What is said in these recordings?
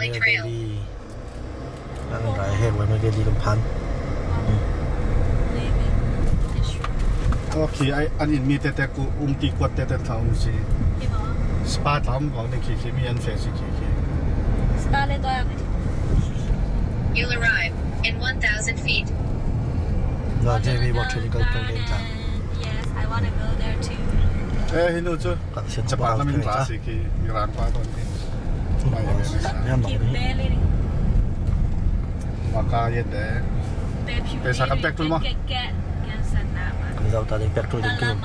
Valley Trail. Rai he Waimea Valley kan phan. Khi ai an in mi te te ku um ti kuat te te thla um si. Spa thla um ko ne khi khi mi an fe si khi khi. Spa le toy You'll arrive in 1,000 feet. Na JV bo training kal kal den tla. Yes, I want to go there too. Eh hinu cu Japan lamin ra si khi Iran pa ton ti. Maka yet de. Pesa kan pek tul ma. Kan zau ta ding pek tul ding kin.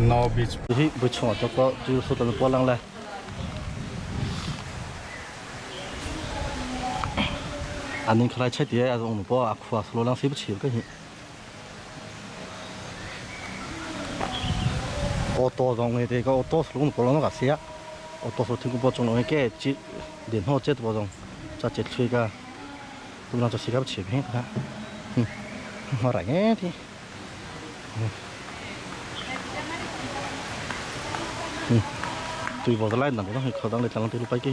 No beach. Hi bu chung to ko tu su tan po lang le. Anin khlai chai ti ai ong po a khua slo lang si bu chi ka hi. Auto zong nge te ka auto slo po lang ka sia. Auto so thing po chung long ke chi den ho chet bo zong cha chet thui ka tu na cha si ka chi phe ka. Ma ra nge ti. Tui bo lai nang ko kho dang le tlang te lu pai ke.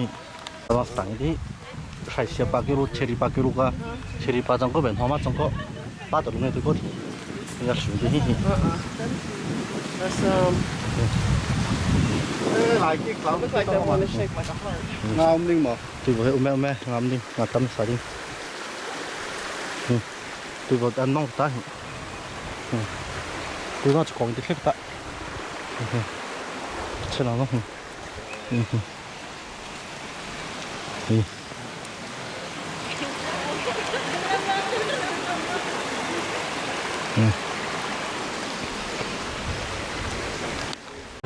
Bus tang ti hrai sia pa ke ru cheri pa ke ru ka cheri pa chang ko ben homa chang ko pa to lu nge tu ko thi. Ya shu ti hi. That's Lai ki khlau Look like they want to shape like a heart. Nga um ding mo. Tu bo he ume ume ngam ding nga tam sa ding. Tu bo an nong ta hi. Tu na chkong ti thlek ta. Chela no. Hi.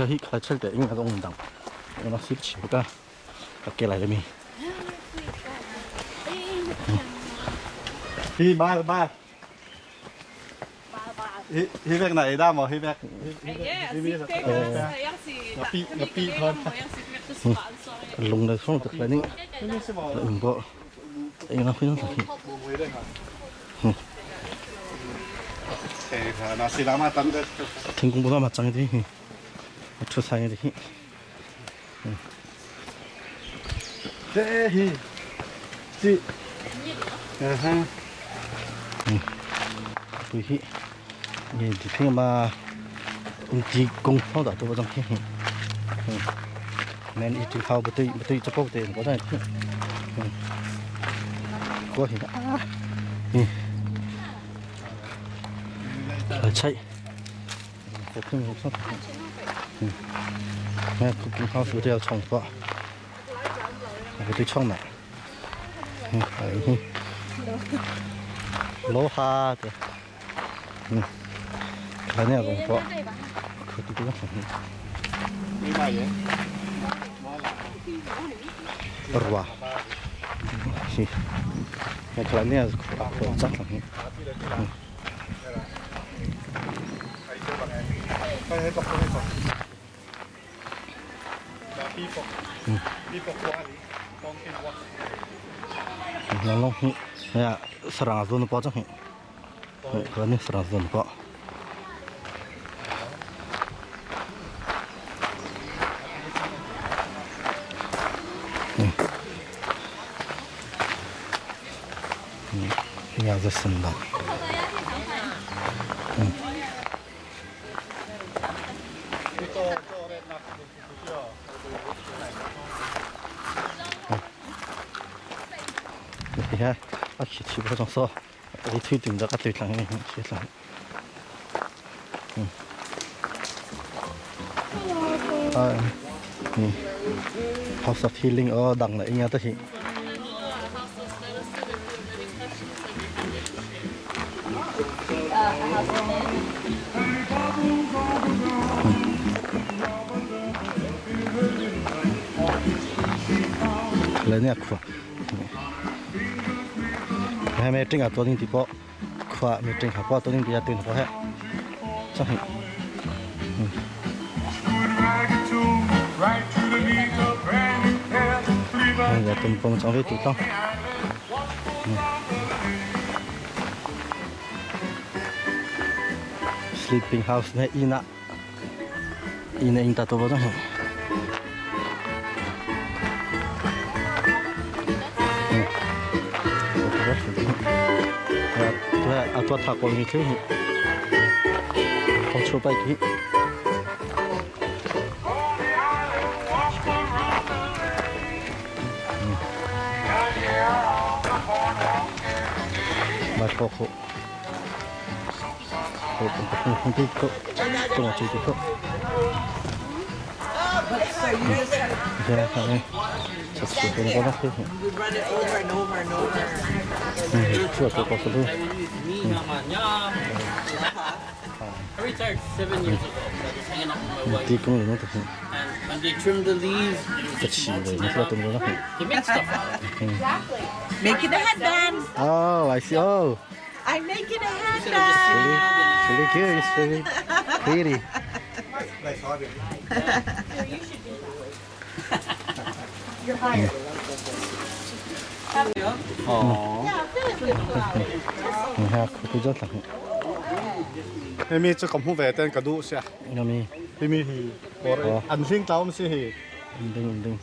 Hi khala chel te ing adong dang. Ona sip chi ka. Ka ke lai mi. Hi ba ba. Hi hi vek na da mo hi vek. Ngapi ngapi thon. Lung le song tak lai ning. Um bo. Ing na phin ta hi. Na si lama tam de. Thingkung bo ma chang ti hi. Thu sai ti hi. De hi. Chi. Ha. Tui hi. Nge ti phing ma um ti kong thong da to ba chang hi. Men i tu hau ba tui ba tui chapok te ko dai. Ko hi. Hi. Chai. Ko phing ho sa. Nè cooking house 都要创发，我对创哪？哎，老哈的，嗯，看那个不，可多了。Rwa. Hi. Nè看那个可可脏了。Long long hi. Nè sarang zon pa chang hi. Ka ni sarang zon pa. Ya za san da. Ya, a khi thi bo chang so. Ai thui tum da ka tui tlang ni khi tlang. À, House of Healing ở đằng này nghe tới hi. Le ne khua. Hai mẹ trinh à tôi đi thì có khua mẹ trinh học qua tôi đi thì tôi học hết. Chắc hi. Giờ tôi phong trong với tụi tao. Sleeping house ne ina. Ina ing ta to ba jang. A tua tha kawl mi khi hi. Thong chu pai khi. Ba kho kho. Kho kho kho ti kho. Tung chi ti kho. Yeah, okay. We run it over and over and over. I retired 7 years ago. So I was hanging out with my wife. And when they trim the leaves, it was just mulching it up. They make stuff out of it. Making a headband. Oh, I see. Oh, I'm making a Instead of just sitting headband. really good. It's really pretty. Ha, cứ rất là Hemi chu kam hu ve ten ka du sia. Yummy. Hemi hi or an hling tlaum si hi. Ding ding.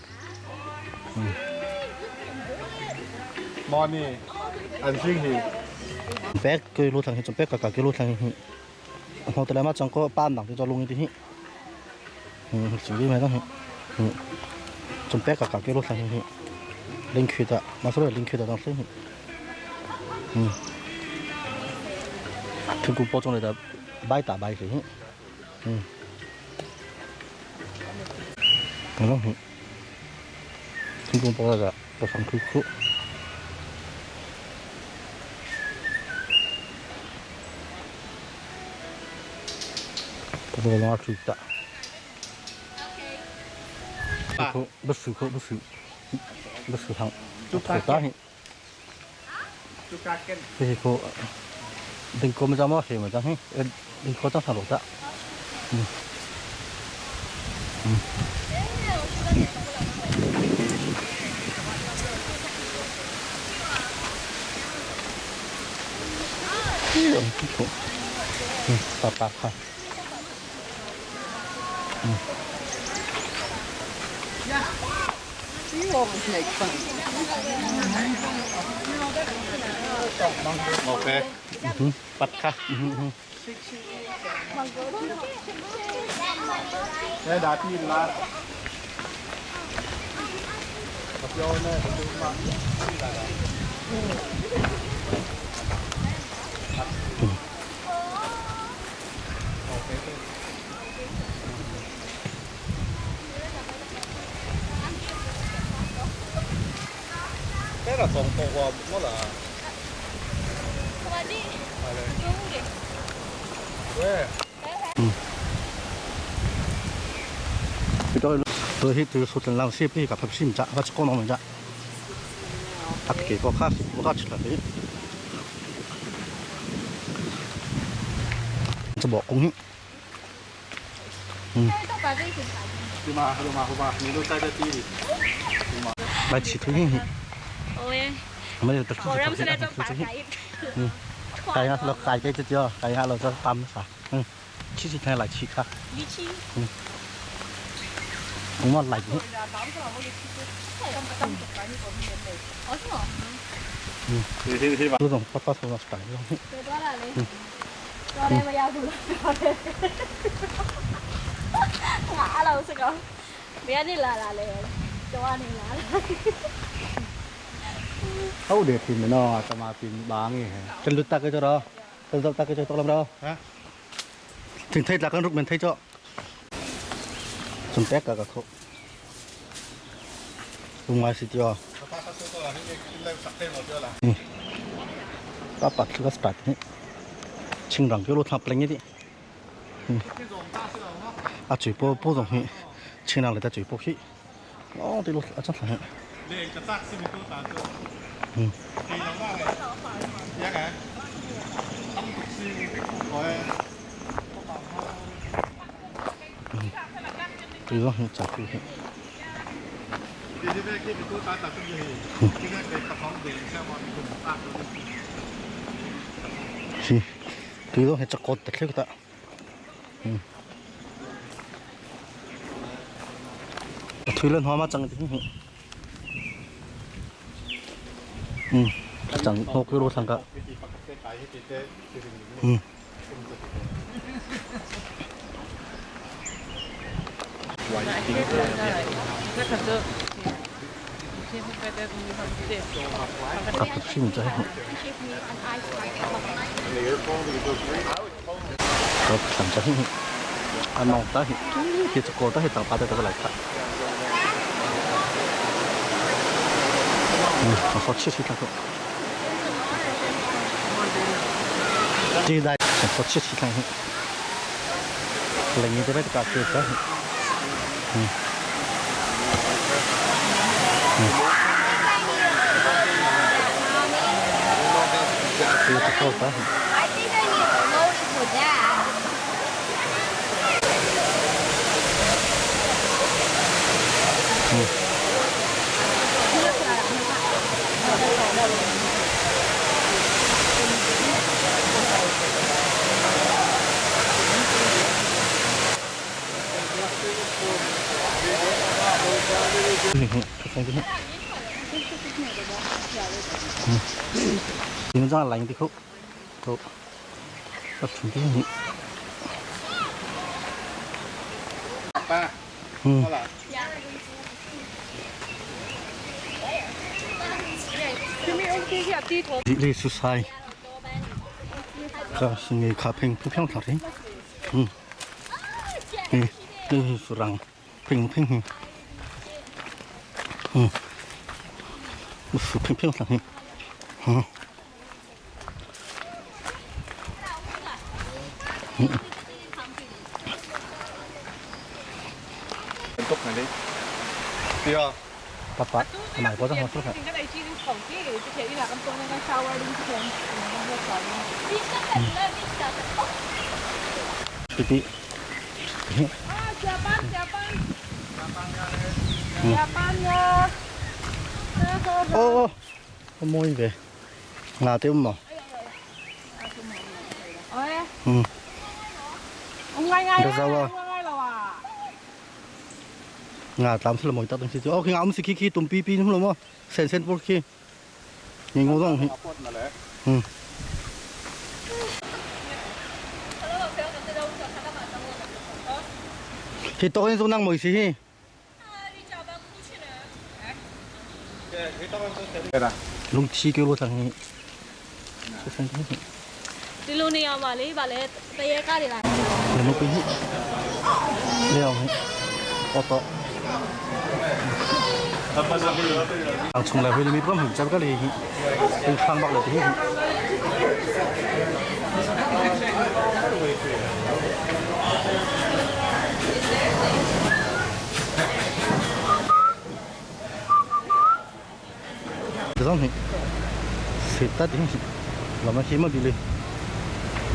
Moni an hling hi. Bé cái lô thằng hi, bé cả cả cái lô thằng hi. Họ từ mà chẳng có ban đẳng cho luôn đi hi. Ừ, chỉ đi mấy đó hi. Ừ. Chúng bé cả cả cái lô thằng hi. Linh khuyết đó, mà số là linh khuyết đó đang hi. Ừ. Thường cũng bao trong này là bay tả bay hi. Ừ. Đúng không? Thường cũng bao là bao phòng khuyết khuyết. 不拿出的。不输口不输，不输汤，不打hin。这是个，等我们家嘛黑嘛家嘿，等我长啥路的。嗯。嗯。嗯，爸爸看。 You always make fun. Ok. Bắt kha. Đây đã tin là. Tập vô nè, tập vô mà. Thế là tổng bộ gồm nó là tôi hít từ số tiền làm ship đi cả phép sim chả và con nó mình chả đặc kỳ có khác có khác chỉ là thế cho bỏ cũng hít 对嘛对嘛好吧，你都带在地里。 bài chỉ thôi hít Ôi, mấy giờ tập 我认识那种白白。 cái là cái cái chưa cái là cho tắm sao ừ chỉ chỉ thay lại chỉ khác 鱼青。 cũng mà lạnh hết 这种发发出来是白的。 多啦嘞，多嘞，我要不了，多嘞。ငါအဲ့လိုစကောဘယ်နေလာလာလဲကျောင်းနေလာ Hậu để thì mình nó tao mà tìm bán nghe. Chân lụt ta cái chỗ đó, chân lụt ta cái chỗ tao làm đó. Hả? Thỉnh thấy là con rút mình thấy cho. Chúng té cả cả khổ. Dùng ngoài xịt cho. Ta bắt cái start thế. Chính rằng cái lô tháp lên đi. À chỉ bộ bộ đồng hi, chính rằng là ta chỉ bộ hi. Ó, thì lô à chắc là. 你个扎是咪都打咗？嗯。你諗翻嚟，一嘅，咁讀書我 Từ đó chả cứ. 你啲咩機都打打中意，點解你及講電聲話佢唔得嗰啲？ Thì từ đó chắc cột thật cái ta. Ừ. Thủy lên hoa mắt chẳng thì. Ừ. Chẳng hồ cái lô thằng cả. Hrim cu Ka thlam cu a nong ta hi hi cu kawl ta hi tangpa te ka lai kha. A sot chi chi thla ko. Ti dai a sot chi chi thla hi. Lengi te bai ka ke ta hi. I think I need a load for that. Nhưng ra lạnh thì không không bắt chúng cái Ừ. Đi su sai. Ka singi ka ping pu pyong thar hi. Ừ. Đi đi su rang ping ping. Ừ. Su ping ping thar hi. Ừ. 篤係你。對啊。 爸爸，买过这好吃的。弟弟。加班加班。加班啊！哦，我摸一杯，拿点嘛。嗯。我 được sao à? Ngà tám là mỗi tao东西哦，佢啱是 K K 东 B B 咁咯么？成成波 K，你我当嗯。佢当然都能没事。龙梯叫我等你。 ဒီလိုနေရာမှာလေဗာလဲတရေကားတွေလာ 你冇变。你又我多。从来会你没帮红酒个你，你放落嚟啲。这种嘿，谁打的？老们起码比嘞，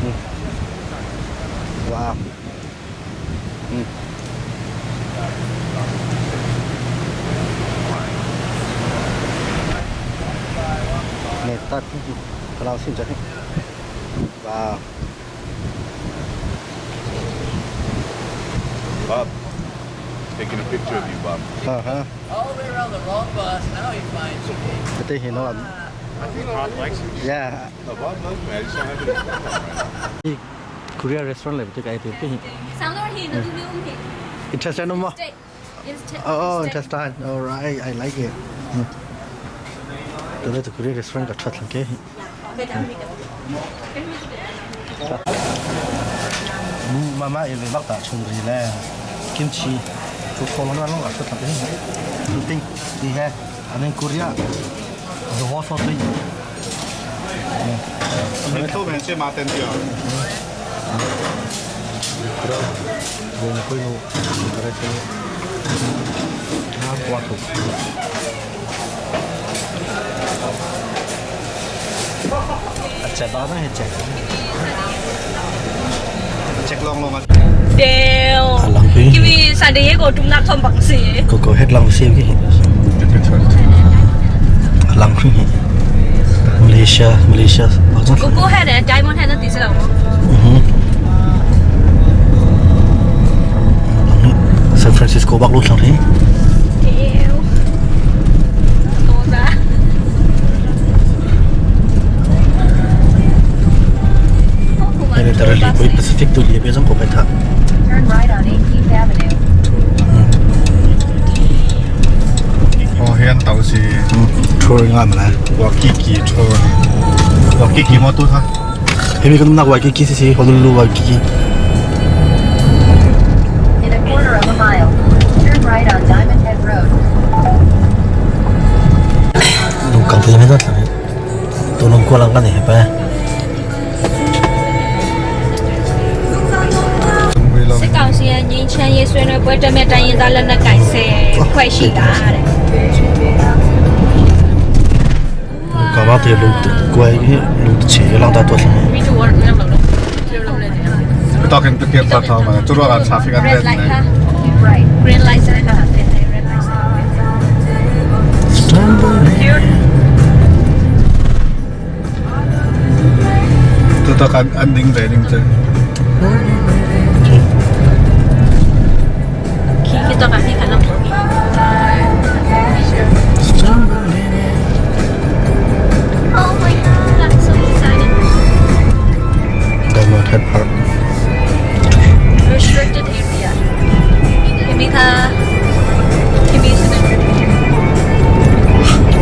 嗯，哇，嗯。Này ta lao xin cho Wow. Bob, taking a picture of you, Bob. Uh-huh. All the way around the wrong bus. Now he finds me. Cái tên thì nó là I think Bob likes me. Yeah. No, Bob loves me. I just don't have any phone right now. Korea restaurant 嚟cái cái cái ဆောင်းတော့ဟင်းတူမျိုးဟင်း Intestine no more. Steak. Oh, intestine. All right, I like it. Tôi đây Korea restaurant cả thật là cái. Mama ấy lấy bắt ta chung gì nè, kim chi, chú kho nó nó cả thật là cái. Tinh, đi ha, anh em Korea, rồi hoa sốt đi. 你豆饼先麻点掉。 Rồi nó quay nụ, cái này nó quá thủ. 只包都係隻。 check 浪浪啊！ တေကိဝီစန်ဒေးကိုဒုံနာထုံบังစီ 個個吃冷燒嘅，冷血。Malaysia, Malaysia. ကိုကိုဟဲ့တယ် diamond ဟဲ့တဲ့တီစလောက် San Francisco 北路上添。 တေတော်သား Pui Pacific tu li be jang ko pai tha. Turn right on 18th Avenue. Oh, hian tàu si Tour nga ma la. Waikiki tour. Waikiki mo tu tha. Hemi kan nak Waikiki si si Honolulu Waikiki. In a quarter of a mile, turn right on Diamond Head Road. Lung kang pui na tlang. Tu lung ko lang kan he pa. စစ်ကောင်စီရဲ့ငင်းချမ်းရေးဆွေးနွေးပွဲတက်မဲ့တိုင်းရင်းသားလက်နက်ကိုင်ဆယ်ဖွဲ့ရှိတာတဲ့ ကဘာတေလူကွယ်လူချေလောင်းတာတော့ Talking to get that ma. Tu ro la traffic an red red light ne. ခါ Keep right. green light ဆိုတာ red light Tu to kan an ding ve ding che. ခီးကတော့ကခဏတော့ Oh my god, I'm so excited. Diamond Head Park. Restricted area. Kimi ka Kimi sa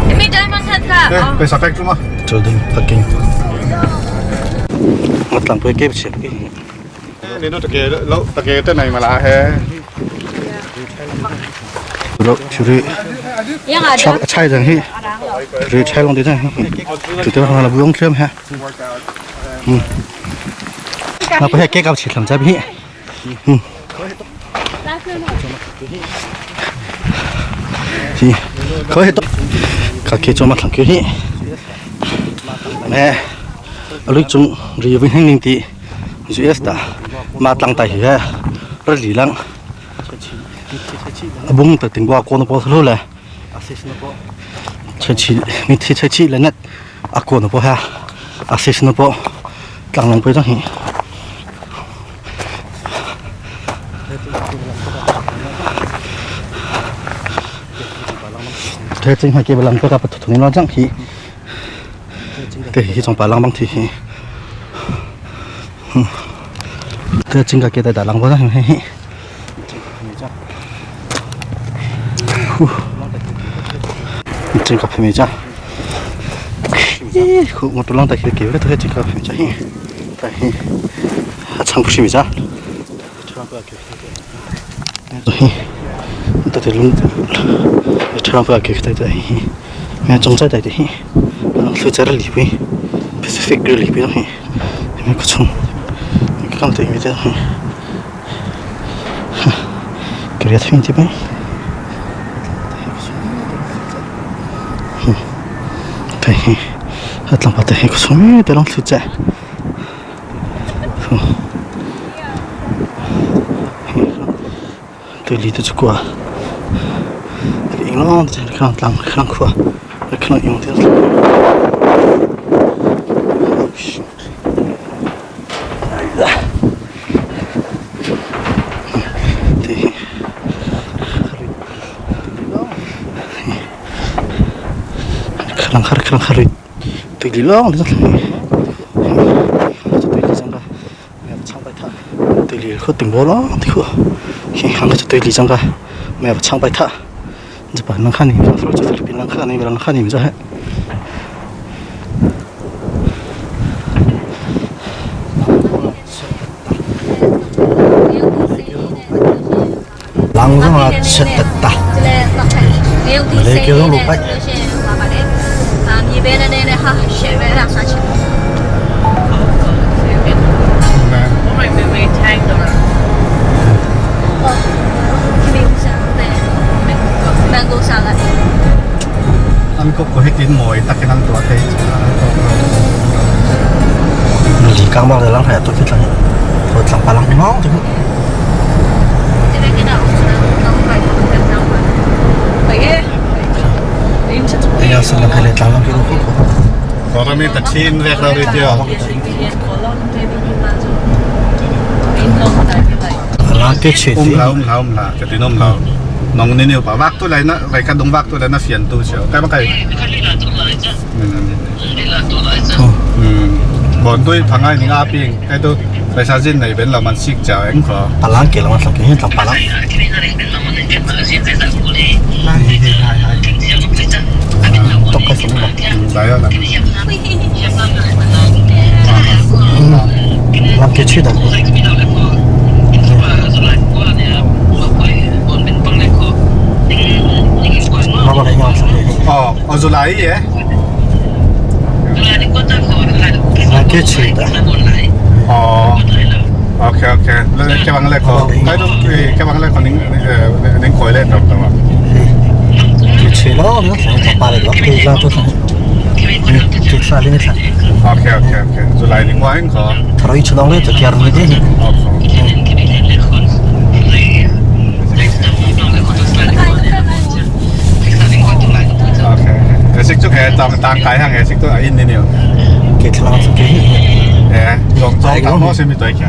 Kimi Diamond Head ka. Eh, pe sa pek tu ma. Building parking. Matlang pui ke che ke. Ni no te ke lo te ke te nai ma la he. Ro churi ရငါ chak chai jang hi. Churi chai long de jang hi. Tu te ha la buong thlem ha. Na pa he ke ka chi thlam cha bi. Hi. Ko he to ka ke cho ma thlang ke hi. Me alu chung ri vin heng ning ti US ta ma tlang tai hi he. Ra li lang. Abung ta ting wa ko no po thlu le. Che chi mi thi che chi le net a ko no po ha. Access no po tlang lang pe jang hi. Thế chính hai cái lang pe ka pa thung lo jang hi. Te hi chong pa lang bang thi hi. Thế chính ka ke ta da lang bo jang hi hi. 真个拍没讲，咦，我都啷得去给了，都真个拍没讲，但是还唱不起没讲。嘿，到底弄，唱不要给他的，没总在的嘿，所以在这里边，Pacific 里边嘿，没个冲，刚对面的嘿，给他听这边。Te hi atlang pa te hi ko sumi te long thu che te li te chukwa ing long te khang tlang khang khwa khang ing te te khang khar khang khar te li long te te li chang ka chang bai tha te li kho ting bo lo te kho hi hang ka te li chang ka me chang bai tha Japan lang khani Philippines lang khani lang khani mi cha he lang zong a chet ta ta လေရုပ်သီးစိမ်းလေးနဲ့ဆိုလို့ရှိရင်ဟာပါလေအာမြေပဲနဲ့နဲ့ဟာရှယ်ပဲဟာစားချင် ခင်ဗျစားတဲ့မန်ဂိုဆာလတ် An ko ko hitin moi takin an tua thei. li kang bang de lang thai to khit lang tho tlang pa lang nong te ဒီကနေ့တော့တော့ဘိုက်တော့တော့ပါ ya sa lang khale tlang lang ki ro ko Ko rami ta chin vek ra ri tio. လာke che ti la la la ka tin la. Nong ni ni pa vak tu lai na lai ka dong vak tu lai na fian tu cheo. Kai ba kai. Bon tôi phang ai ning a ping cái tôi phải sa jin này bên là man sik chào anh có. Palang ke lang sang ke hin tlang palang. Tok kai sung ba. Đấy là Lam ke chi da. Ma ba le yang sang ke. Ờ, ở chỗ lại vậy? Lam ke chi da. Ờ. Ok ok. Cái bằng lại có cái đó cái bằng lại có những những khối lên được không ạ? Ke chi lo ni sang tlang pa le lo ke la to sang. Ke sa le ni sang. Ok ok ok. Chỗ lại những anh có. Tharoi chudong le to kyar ni de. Ok. Ok. Cái xích chút hè tao tang cái hàng hè xích tôi ở in đi nhiều. Ke thlang sang ke hin. Hè, lòng trong tao nó xem bị tới kìa.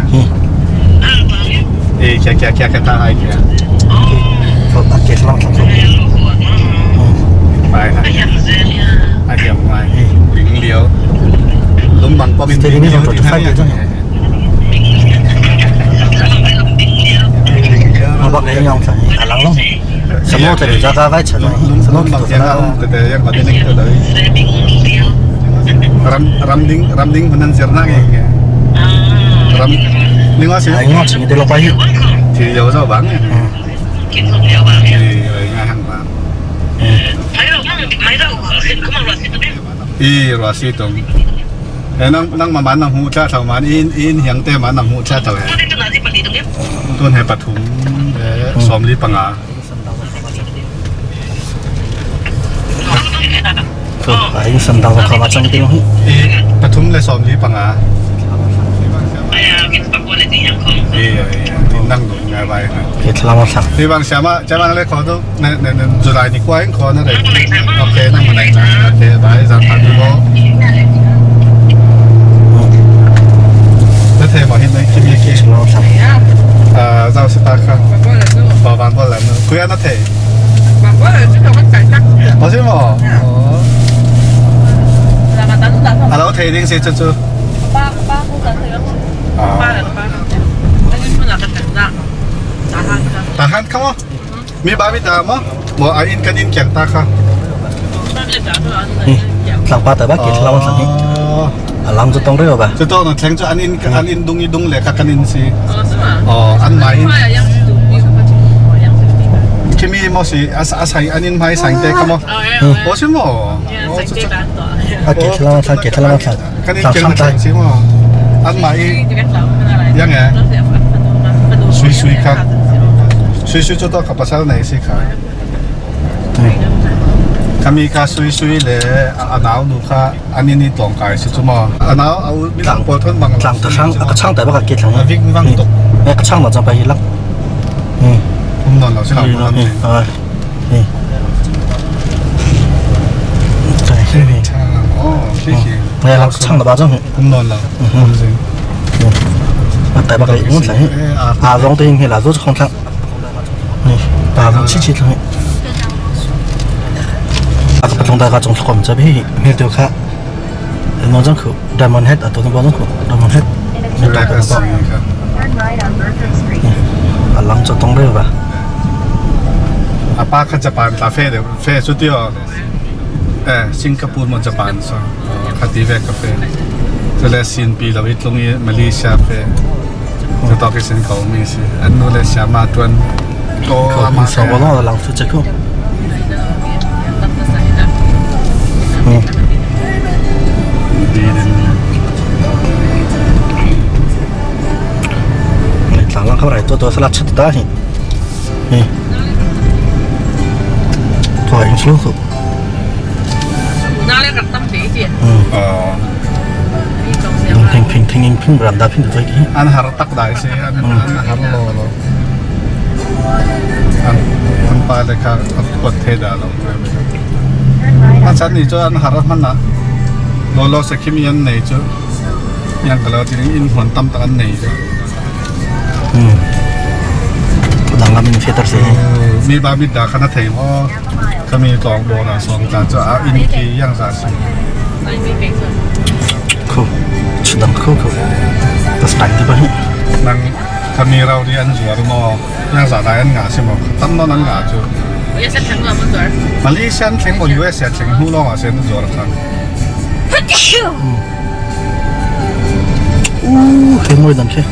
Ê, kìa kìa kìa cái ta hay kìa. Ke ke thlang sang ke. Bài này. Ai điểm ngoài. Lính liếu. Lúng bằng qua bên Steady ni sang to five ke jang. Ma ba le yang sang alang lo. Samo te le ja ga vai cha Lúng na. Samo lúng ki bằng to tiếng na. Anh từ từ em có đi lính từ đấy. Ram ram ding ram ding menan sirna kìa. Ram linh hoa xíu Ai ngo ching te lo pa hi. thì dấu dấu vắng này. Thì ngay hàng vàng. อีรัวซีตงเอ้นั่งนั่งมามันนั่งหูชาเท่ามันอินอินเหียงเต้มันนั่งหูชาเท่าไต้นให้ปทุมเอสอมลีปังอา Ko ai sam dang ko ma chang te lo hi. อีปทุมเลยสอมลีปังอาเอ้ยนั่งดูงานไป Ke thlang sang. นี่บางเสียมาจะบางเลยขอตัวในในในจุฬานี่กว่าขอนั่นเลยโอเคนั่งมาไหนนะโอเคไปสามพันดูโลแล้วเทมาเห็นไหมคิมยี่กี้ Thlang sang. เอ่อเจ้าสตาร์ค่ะปอวันบอลแล้วคุยอันนั้นเท我先喎，哦，阿老提定先出出，啊，打汉看哦，มีบาบิดามะหมออาอินกันอินแข่งตาค่ะ Tlang pa ta ba ke thlang sang hi. Alang chu tong re ba. จะต้องแทงจะอันอินอันอินดุงอีดุงเลยค่ะกันอินสิอ๋ออันไหมคิมีมอสิอาอาศัยอันอินไม่สังเตค่ะมอโอ้ใช่มอโอ้จะ A ke thlang sang ke thlang sang. กันอิน Tlang เก่ง sang tai. ใช่มออันไหมยังไง 水水卡，水水做到卡巴萨那些卡，卡米卡水水咧，阿脑路卡，阿尼尼当界是做么？阿脑阿米兰波吞bằng Tlang ta sang ka chang ta ba ke thlang. 啊，ving vang tục， Ka chang ma chang pa hi lang. 咁耐留先留冇諗住。 À. 对，哦，谢谢。来啦，唱的吧，正。咁耐啦，咁先。 tại bạc đấy cũng sẽ à rong tên hay là rút không thăng này bà rong chi chi thôi à cái trong đại trong không cho biết biết được khác nó rất khổ diamond head à tôi nó rất khổ diamond head In a 大 quarter 家 of 试 a mile, 下。 turn right on Bertram Street. à lăng cho tông đấy bà 阿爸佢日本咖啡的啡出掉，诶，新加坡冇日本上，佢啲啡咖啡，就嚟新币就一种嘢马来西亚啡，就到佢先讲咩事，安努嚟下马端，多阿 mình 妈 sợ quá nó là lăng cho chết không ดี này lăng lăng không phải tôi tôi sẽ là chết ta thì thôi anh xuống rồi 哦， 平平平平平打平就可以 安哈ตักได้สิอันอันฮาร์โลโลอันอันปลาเลยค่ะกดเทดาลง Turn right อัน on ฉันนี่จ้อันฮาร์มันนะโลโลสักขิมีอันไหนจ้ยังก็เราที่นี่อินหวนตั้มตักอันไหนจ้ đang làm mình phải tập gì มีบาบิดาคณะเทมอ๋อก็มีตองโบนะสองจานจะเอาอินกีย่างสาสิ 酷， Chudang kho kho. Tas tai te ba hi. Nang kami rau ri an zuar mo yang za dai an nga si mo tam non an nga chu. Malaysia an thleng mo US an thleng hnu lawng ah sen zuar khan. U he moi dang khe.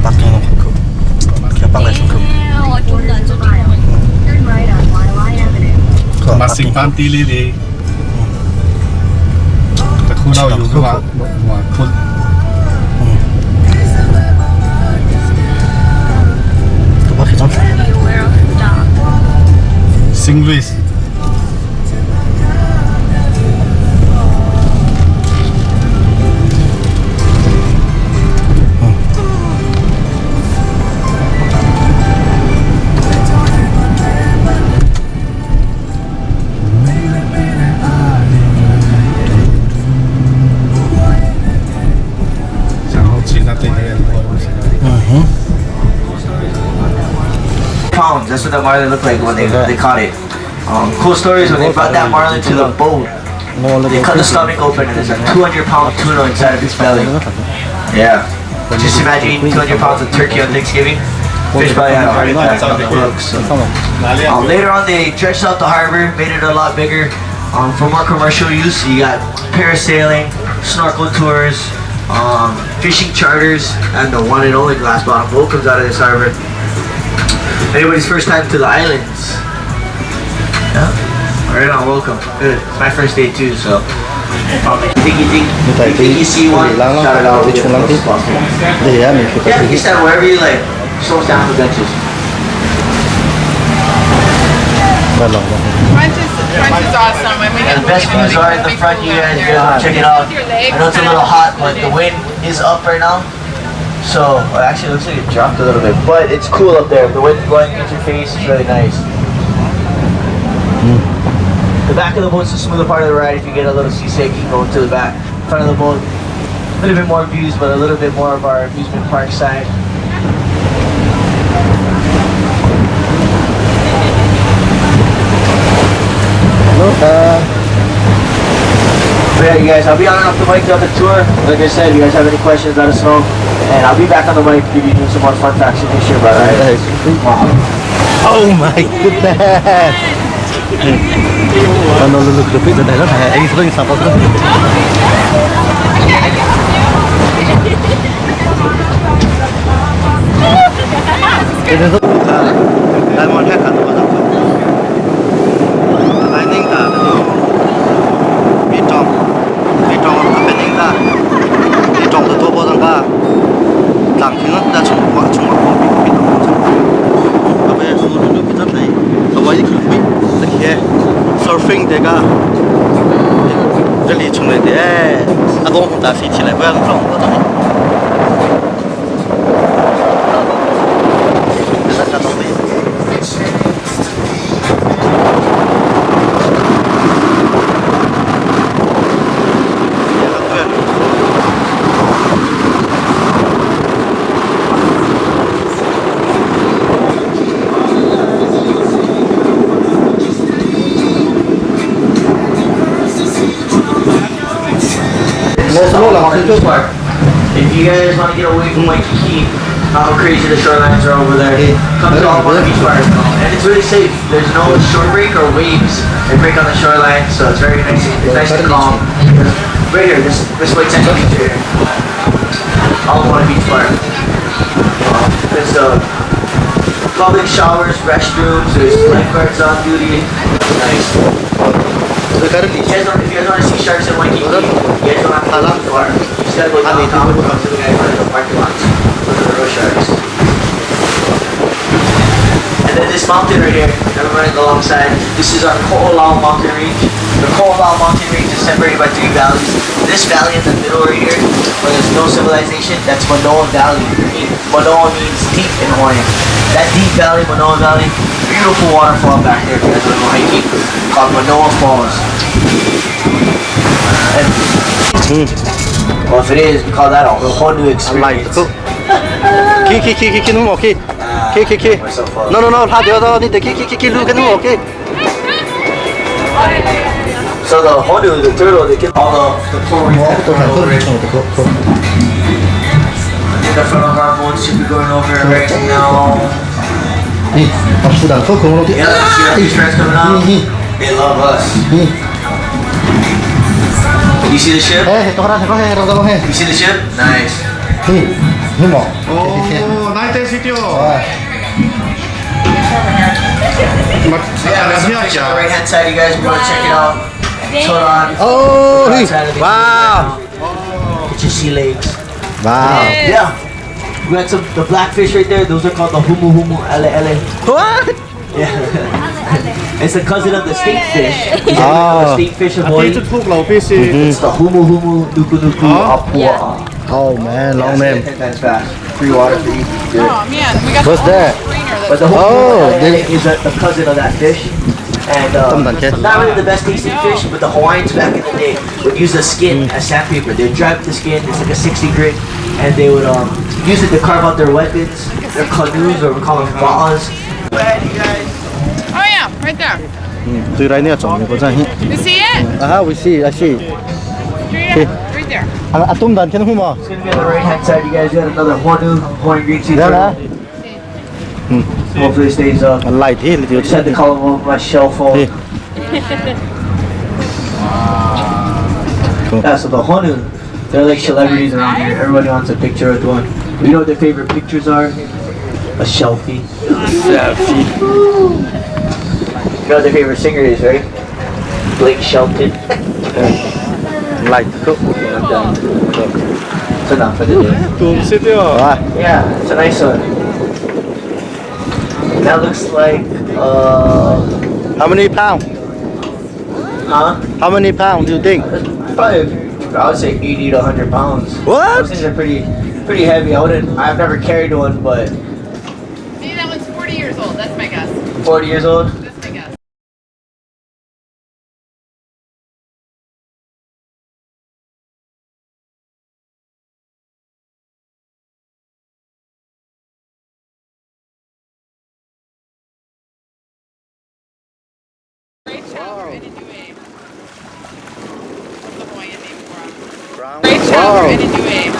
Pak khe no kho. Khe pak lai kho. Turn right on Wailai Avenue. Ma sing pan ti li li. Ta khu lau yu khu wa wa khul. Tu ba khe chang. Sing Louis. Pounds. That's what the marlin looked like when they caught it. Cool story is when they brought that marlin to the boat, they cut the stomach open and there's a 200 pound tuna inside of its belly. Yeah. Just imagine eating 200 pounds of turkey on Thanksgiving. Fish probably had a heart attack on the hook. So. Later on, they dredged out the harbor, made it a lot bigger for more commercial use. You got parasailing, snorkel tours, fishing charters, and the one and only glass bottom boat comes out of this harbor. Anybody's first time to the islands? Yeah. All right on, welcome. Good. It's my first day too, so. Think you think, you think you see one? Shout it out. Đi chung lắm tí. Để mình phải Yeah, you can stand wherever you like. Just don't stand on the benches. Front is awesome. I mean, Yeah, the best views are in the front. You guys gotta check it out. I know it's a little hot, but the wind is up right now. So, well, actually, it looks like it dropped a little bit, but it's cool up there. The wind blowing against your face is really nice. The back of the boat's the smoother part of the ride. If you get a little seasick, you can go to the back. Front of the boat, a little bit more views, but a little bit more of our amusement park side. But yeah, you guys, I'll be on and off the mic throughout the tour. Like I said, if you guys have any questions, let us know. And I'll be back on the mic to give you some more fun facts and history about it. Wow. Oh my goodness. Ano lulu grupit dan dah lah. Ini sering sampai sering. Ini tu. Diamond head atau apa? Lightning ta tu. Bitong. Bitong apa ni ta? Bitong tu tu apa ta? Tlang thì nó ra chung quá chung quá không biết biết đâu không. Apa tu lulu kita ni? Apa ini grupit? Sekhe surfing 这个，这里冲来的哎，阿公红大飞起来，不要撞我的。 Park. If you guys want to get away from Waikiki, how crazy the shorelines are over there, come to Ala Moana Beach Park. And it's really safe. There's no shore break or waves. They break on the shoreline, so it's very nice. It's nice and calm. Right here, this white sandy beach here. Ala Moana Beach Park. There's public showers, restrooms, there's lifeguards on duty. Nice. If you guys want to see sharks in Waikiki, you guys don't have to go too far. You just gotta go downtown and talk to the guy in front of the parking lots. Look at the road sharks. And then this mountain right here that we're running alongside, this is our Ko'olau mountain range. The Ko'olau mountain range is separated by three valleys. This valley in the middle right here, where there's no civilization, that's Manoa Valley. Manoa means deep in Hawaiian. That deep valley, Manoa Valley, beautiful waterfall back there if you guys want to go hiking, called Manoa Falls. And, well, if it is, we call that a whole new experience. Ki ki ki ki ki nu ki ki ki ki. No no no, 他掉到你得ki ki ki ki lu cái nu ki. So the honu, the turtle, they get all the coral reef that grow over it. I think the front of our boat should be going over right now. Yeah, see our fish fries coming out? They love us. You see the ship? You see the ship? Nice. Oh, nice to see you. So yeah, there's some fish on the right hand side. You guys want to check it out? Hold on. Oh, Outside of the wow. Get your sea legs. Wow. Yeah. We got some the blackfish right there. Those are called the humu humu ele ele. What? Yeah. it's the cousin of the state fish. It's Ah. the state fish of Hawaii. Mm-hmm. It's the humu humu nuku nuku apua'a. Oh man, long Yeah, say name. it 10 times fast. Free water for you. Good. Oh man, we got What's the that? screener But the humu Oh, humu ele they- ele is a, the cousin of that fish. And not really the best tasting fish, but the Hawaiians back in the day would use the skin as sandpaper. They'd dry up the skin, it's like a 60 grit, and they would use it to carve out their weapons, their canoes, or we call them fa'as. Go ahead, you guys. Oh yeah, right there. 对来你要撞你个真。 You see it? Ah, we see, I see. Straight up, right there. 啊，东南天空嘛。 It's gonna be on the right hand side, you guys. You got another Honu, Hawaiian green sea Yeah, turtle. Hopefully it stays up. 来天你就 Just had to call him over my shell phone. Yeah. Yeah, so the Honu, they're like celebrities around here. Everybody wants a picture with one. You know what their favorite pictures are? A shelfie. Selfie. You know what their favorite singer is, right? Blake Shelton. 来个。 Okay, I'm done. It's enough for the day. Yeah, it's a nice one. That looks like, How many pound? Huh? How many pounds do you think? Probably, I would say 80 to 100 pounds. What? Those things are pretty, pretty heavy. I wouldn't, I've never carried one, but Maybe that one's 40 years old. That's my guess. 40 years old. That's my guess. Great chowder and Inouye. What's the Hawaiian name for 'em? Brown. Great chowder and Inouye.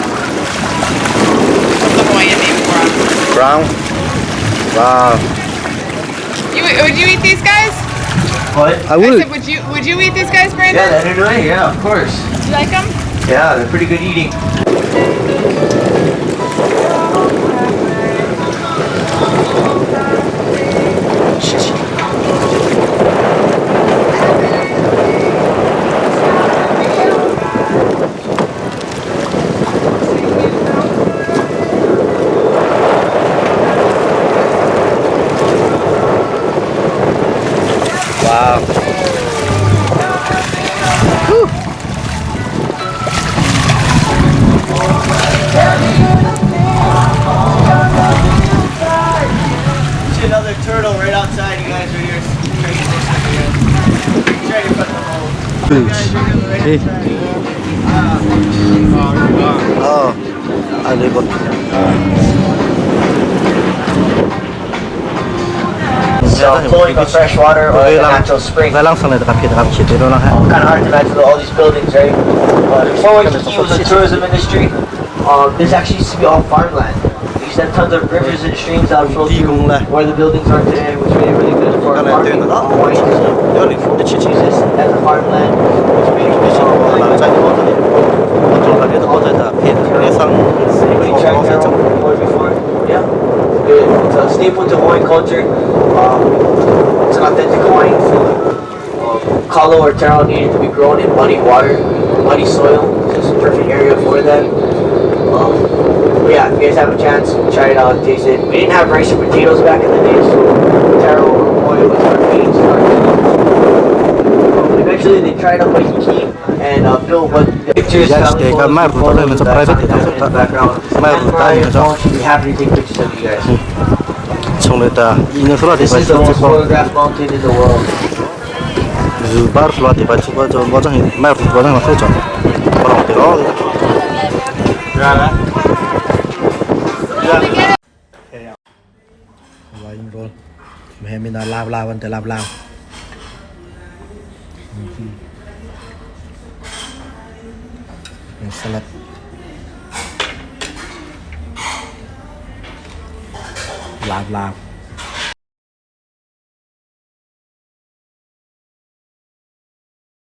What's the Hawaiian name for 'em? Brown. Wow. You would you eat these guys? What? I I would. said, would you eat these guys, Brandon? Yeah, the Inouye, yeah, of course. You like them? Yeah, they're pretty good eating. Wow. See another turtle right outside, you guys, right here. Right here. Right in front of the hole. Hey. Oh, I got. So flowing of fresh water or like a natural spring. Kind Kind of hard to imagine with all these buildings, right? But before Waikiki was a tourism industry, this actually used to be all farmland. We used to have tons of rivers and streams that would flow through where the buildings are today, which made it really good for farming. Hawaii used to use this as a farmland, which made it really good. Anybody tried taro before? Yeah. Good. It's a staple to Hawaiian culture. It's an authentic Hawaiian food. Kalo or taro needed to be grown in muddy water, muddy soil. So it's a perfect area for that. But yeah, if you guys have a chance, try it out, taste it. We didn't have rice and potatoes back in the day, so taro or poi was our main starch. Eventually, they tried out Waikiki and built what the pictures, Yes, family they got photos, my photos it's a of that private in the background. My And my phone should be happy to take pictures of you guys. This is the most photographed mountain in the world. Salad. Lap lap.